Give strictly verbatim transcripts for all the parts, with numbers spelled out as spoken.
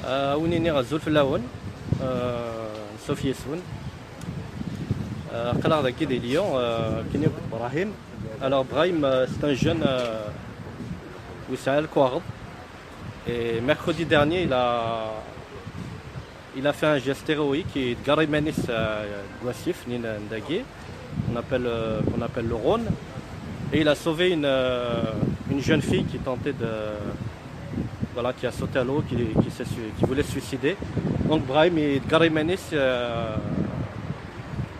Euh, win-nni azul fell-awen. Euh, nṣuf yes-wen. Euh, aql-aɣ dagi di Lyon, euh, kini Brahim. Alors Brahim, euh, c'est un jeune, euh, wi yesɛa lekwaɣeḍ. Et mercredi dernier, il a, il a fait un geste héroïque et Gary Manis, euh, Guassif, Nina Ndagi, on appelle, euh, qu'on appelle le Rhône. Et il a sauvé une, euh, une jeune fille qui tentait de, voilà, qui a sauté à l'eau, qui, qui s'est su- qui voulait se suicider. Donc Brahim et Gary Manis, euh,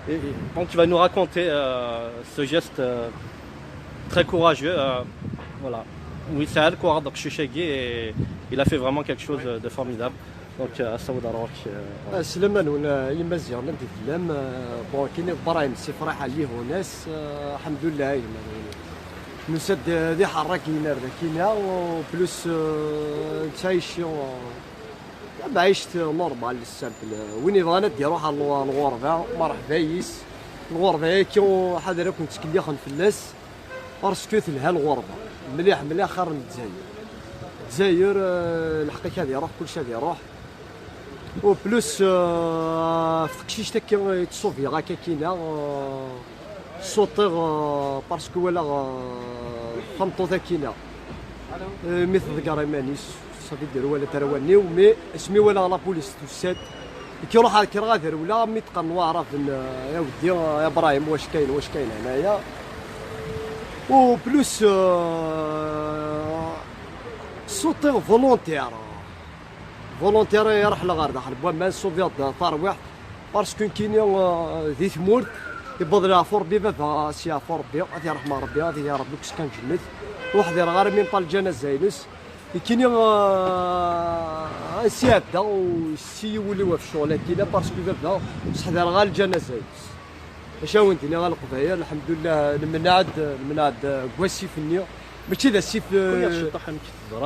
et- et donc il va nous raconter, euh, ce geste, euh, très courageux. Euh, voilà. Oui, c'est elle qui a et il a fait vraiment quelque chose de formidable. Donc, euh, à Saoud Aroc, euh, voilà. Aslama-nwen, euh, Imaziɣen, anda i tellam? Euh, bon, kini Brahim, si Ferḥ Ali Hunas, euh, alḥemdulillah, Imaziɣen. Nusa-d, euh, di Ḥerraki ar dakina, u plus, euh, nettɛici, euh, taɛict normal, simple. Win yebɣan ad d-iruḥ ar lɣ-, ar lɣerba, merḥba yis. Lɣerba-agi, ḥader ad ken-ttkellixen fell-as, parce que telha lɣerba. Mliḥ, mliḥ, xir n Lezzayer. Lezzayer, euh, lḥeqq-ik ad iruḥ, kullec ad iruḥ. U plus, euh, ɣef teqcict akka i ttṣubiɣ akka kina, euh, ṣṣutiɣ, euh, parce que walaɣ, euh, tameṭṭut akina. Euh, mi tḍegger iman-is, safi d-rwalet arwan-iw, mais asmi walaɣ la police tusa-d, nekk ruḥeɣ kkreɣ ad rewleɣ, mi d-qqaren waɛraben, euh, ya weddi, euh, ya Brahim, wac kayen, wac kayen, hennaya. U plus, euh, ṣṣutiɣ volontaire. Volontaire i ṛeḥleɣ ɣer daxel n waman, ṣubiɣ-d tarwiḥt, parce que nekkini, euh, di tmurt, yewweḍ leɛfu Ṛebbi, baba, si yeɛfu Ṛebbi, ad t-yerḥem Ṛebbi, ad t-yerr Ṛebbi deg usekkan n lǧennet. Ur ḥdireɣ ara mi nṭal lǧanaza-ines. Nekkini, euh, ad s-iɛedda u s-iyi wul-iw ɣef ccɣel-agi, parce que baba, ur s-ḥdireɣ ara lǧanaza-ines. Acu awen-d-iniɣ a Leqbayel, lḥemdullah, nemneɛ-d, nemneɛ-d deg wasif-nni. Mačči d asif, eh,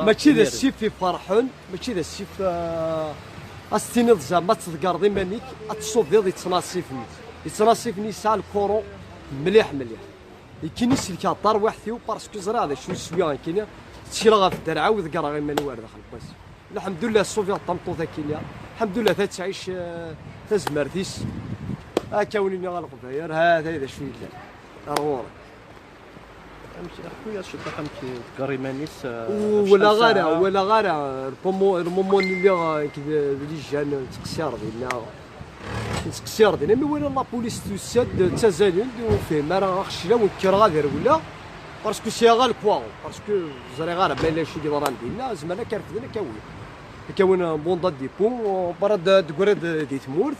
mačči d asif iferḥen, mačči d asif, eh, ad s-tiniḍ zeɛma ad tḍeggreḍ iman-ik, ad tṣubiḍ yettnaṣif-nni. Yettnaṣif-nni yesɛa lkuru mliḥ, mliḥ. Ikkini selkeɣ tarwiḥt-iw, parce que ẓriɣ d acu i swiɣ nekkini. Ttekleɣ ɣef dderɛ-iw, ḍeggreɣ iman-iw ar daxel n wasif. Lḥemdullah, ṣubiɣ tameṭṭut akkin-a. Lḥemdullah, tettɛic, eh, tazmert-is. Akka wen-iniɣ a Leqbayel, ha, ha, d acu yellan. Ar ɣur-k. Amek, aḥku-yas ciṭuḥ amek iḍegger iman-is, eh, ɣef walaɣ ara, walaɣ ara. Lmumu-, lmumu-nni lliɣ, eh, nekk d, d lijan, nettqeṣṣir dinna. Nettqeṣṣir dinna. Mi wala lapulis tusa-d, ttazalen-d, ur fehmeɣ ara axeclaw, kkreɣ ad rewleɣ. Parce que sɛiɣ alkwa, parce que ẓriɣ ara ma yella acu yeḍran dinna, zemren ad k-refden, ad k-awin. Ad k-awin un mandat de dépôt, barra d, d, d, di tmurt.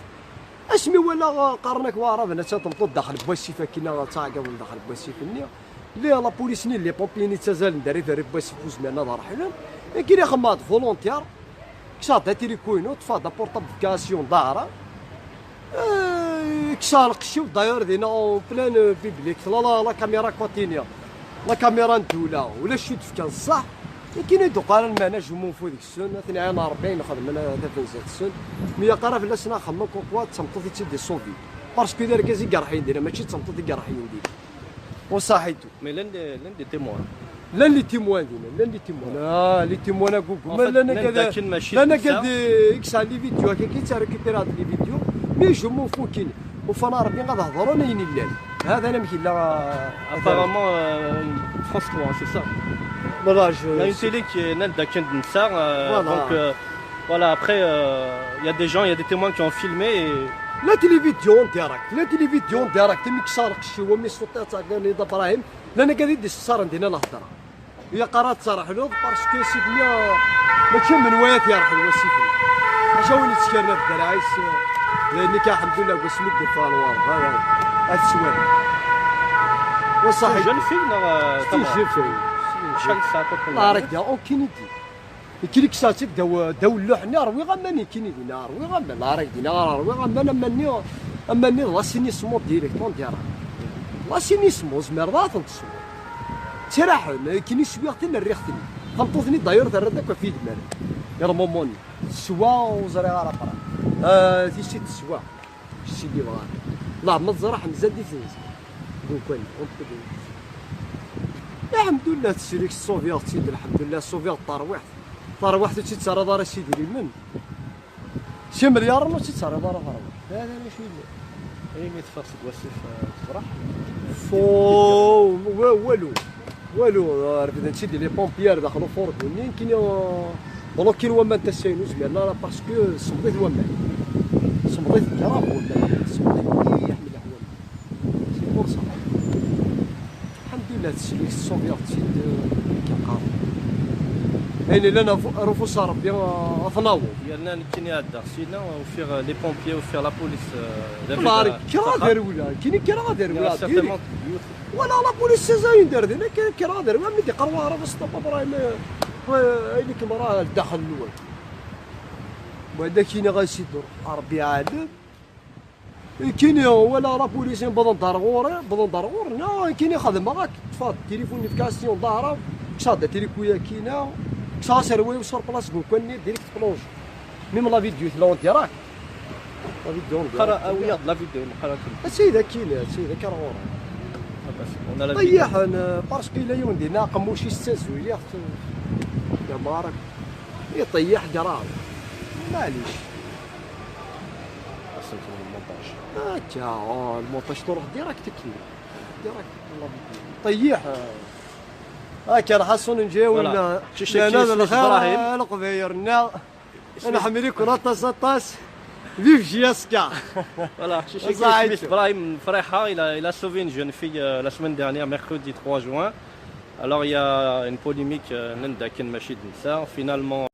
Asmi walaɣ, qqaren-ak waɛraben, attan tmeṭṭut daxel n wasif akkin, ad ttɛeggiḍen daxel n wasif-nni. Li, la police-nni, les pompiers-nni ttazalen-d ar iberri n wasif, ur zmiren ad ṛeḥlen. Akkin ixemmeɣ-d volontaire, kkseɣ-d atiliku-inu, ṭṭfeɣ-d aportable d Kassion d aɛrab. Eh, kkseɣ lqecc-iw, d'ailleurs, dinna en plein, euh, public. La, la, la caméra continue. La caméra n ddula, ulac acu d-fkan ṣṣeḥ. Nekkini d-uqal lmeɛna jummu nfu deg-sen, ad ten-iɛin Ṛebbi ayen xedmen, eh, tafenzat-sen. Mi yaqara fell-asen axemmem, comme quoi d tameṭṭut i tt-id-iṣubi. Parce que d argaz i yerḥin dinna, mačči d tameṭṭut i yerḥin dinna. Wa ṣaḥitu. Mais llan des, llan des témoins. Llan les témoins dinna, llan les témoins. Ah, les témoins a Google. En fait, llan akka d akken mačči d netta. Llan akka d, eh, i yesɛan les vidéos, akka i tt-récupérer les vidéos. Mais jummu nfu kini. Ufan Ṛebbi ad hedṛen ayen illan. Hada anamek yella, euh, apparemment, euh, France trois, c'est ça. Voilà, je... Il y a une télé qui est nna d akken d netta, euh, voilà. Donc, euh, voilà, après, euh, il y a des gens, il y a des témoins qui ont filmé et... La télévision en direct, la télévision en direct, mi kkseɣ lqecc-iw, mi ṣṣutiɣ ttɛeggiḍen-iyi-d Ibrahim, llan akka d i d-issexṣaren dinna lhedṛa. Yeqqar ad terḥleḍ, parce que asif-nni, euh, mačči am menwa ad t-yerḥel wasif-nni. Maca win yettkaren ɣef dderɛ-is, euh, d ayen akka, alḥemdullah, deg wasmi i d-iffeɣ lwar, ha, ha, ad t-swali. Wa ṣaḥi. C'est une jeune fille, neɣ, euh, c'est une jeune fille. Acḥal tesɛa à peu près? Ṛaḥ d-, aucune idée. Nekkini kkseɣ-tt-id ddaw, ddaw lluḥ-nni, rwiɣ aman, nekkini dinna, rwiɣ aman, ṛaḥ dinna, rwiɣ aman, aman-nni, aman-nni d l'assainissement direct, on dirait. L'assainissement, tzemreḍ ad ten-tesweḍ. Ttraḥen, nekkini swiɣ-ten, rriɣ-ten. Tameṭṭut-nni, d'ailleurs, terra-d akk ɣef yidmaren. Irmumuni. Teswa, ur ẓriɣ ara aqra. Ah, tissit teswa. Sidi bɣan. Leɛmer teẓra Ḥemza di tenza. Dukani, on peut dire. Alḥemdullah, tesrik ṣṣubiɣ-tt-id, alḥemdullah, ṣṣubiɣ tarwiḥt. Tarwiḥt ur tt-id-terriḍ ara s idrimen. Si melyaṛen ur tt-id-terriḍ ara tarwiḥt. Hada mačči yelli. Imi teffeɣ seg wasif, eh, tefreḥ. Fo, wa-, walu. Walu, eh, refden-tt-id les pompiers daxel ufurgu-nni, nekkini, eh, blokin waman tasa-inu, ur zmiren ara parce que semmeḍit waman. Semmeḍit grave waman, semmeḍit mliḥ, mliḥ waman. C'est pour ça. Alḥemdulillah, teslik tessufyeḍ-tt-id, eh, akken qqaren. Ayen yellan af-, ar ufus n Ṛebbi, eh, ad t-naweḍ. Yerna nekkini ɛeddaɣ sina, ufiɣ, eh, les pompiers, ufiɣ la police, eh, d abrid, eh, kra ad rewleɣ, nekkini kra ad rewleɣ. Certainement, wala la police ssazayent ar din, akka kra ad rewleɣ, mi d-iqqar waɛrab, stop, Ibrahim, eh, eh, ayen i kem-rah ar daxel-nwen. Wala kini ɣas idur, Ṛebbi iɛlem. Kini wala la police, wwḍen-d ar ɣur-i, wwḍen-d ar ɣur-i, neɣ kini xedmeɣ akk, ṭṭfeɣ-d tilifun, nefka-as-t i uḍahra, kkseɣ-d atriku-ya kina, kkseɣ aserway sur place deg umkan-nni, direct plonge. Même la vidéo tella en direct. La vidéo en direct. Qara, awi-yaɣ-d la vidéo, neqqar akken. Ass-a d akkin, ass-a d akka ar ɣur-i. Ah, bah, on a la vidéo. Ṭeyyiḥen, parce que yella yiwen dinna aqemmuc-is d tazzuliɣt, d amarak. Iṭeyyiḥ grave. Maɛlic. Ass-a le montage. Akka, oh, le montage truḥ direct akkin. Direct, la vidéo. Ṭeyyiḥ. Akka, lḥaṣun nǧiw. Voilà. Lana d lxir, Ibrahim. Leqbayel-nneɣ. Nḥemmel-iken aṭas, aṭas. Vive J S K. Voilà, Cici Kmec Ibrahim Friha, il a, il a sauvé une jeune fille, euh, la semaine dernière, mercredi trois juin. Alors, il y a une polémique, euh, Nenda Ken Machid Nsa. Finalement,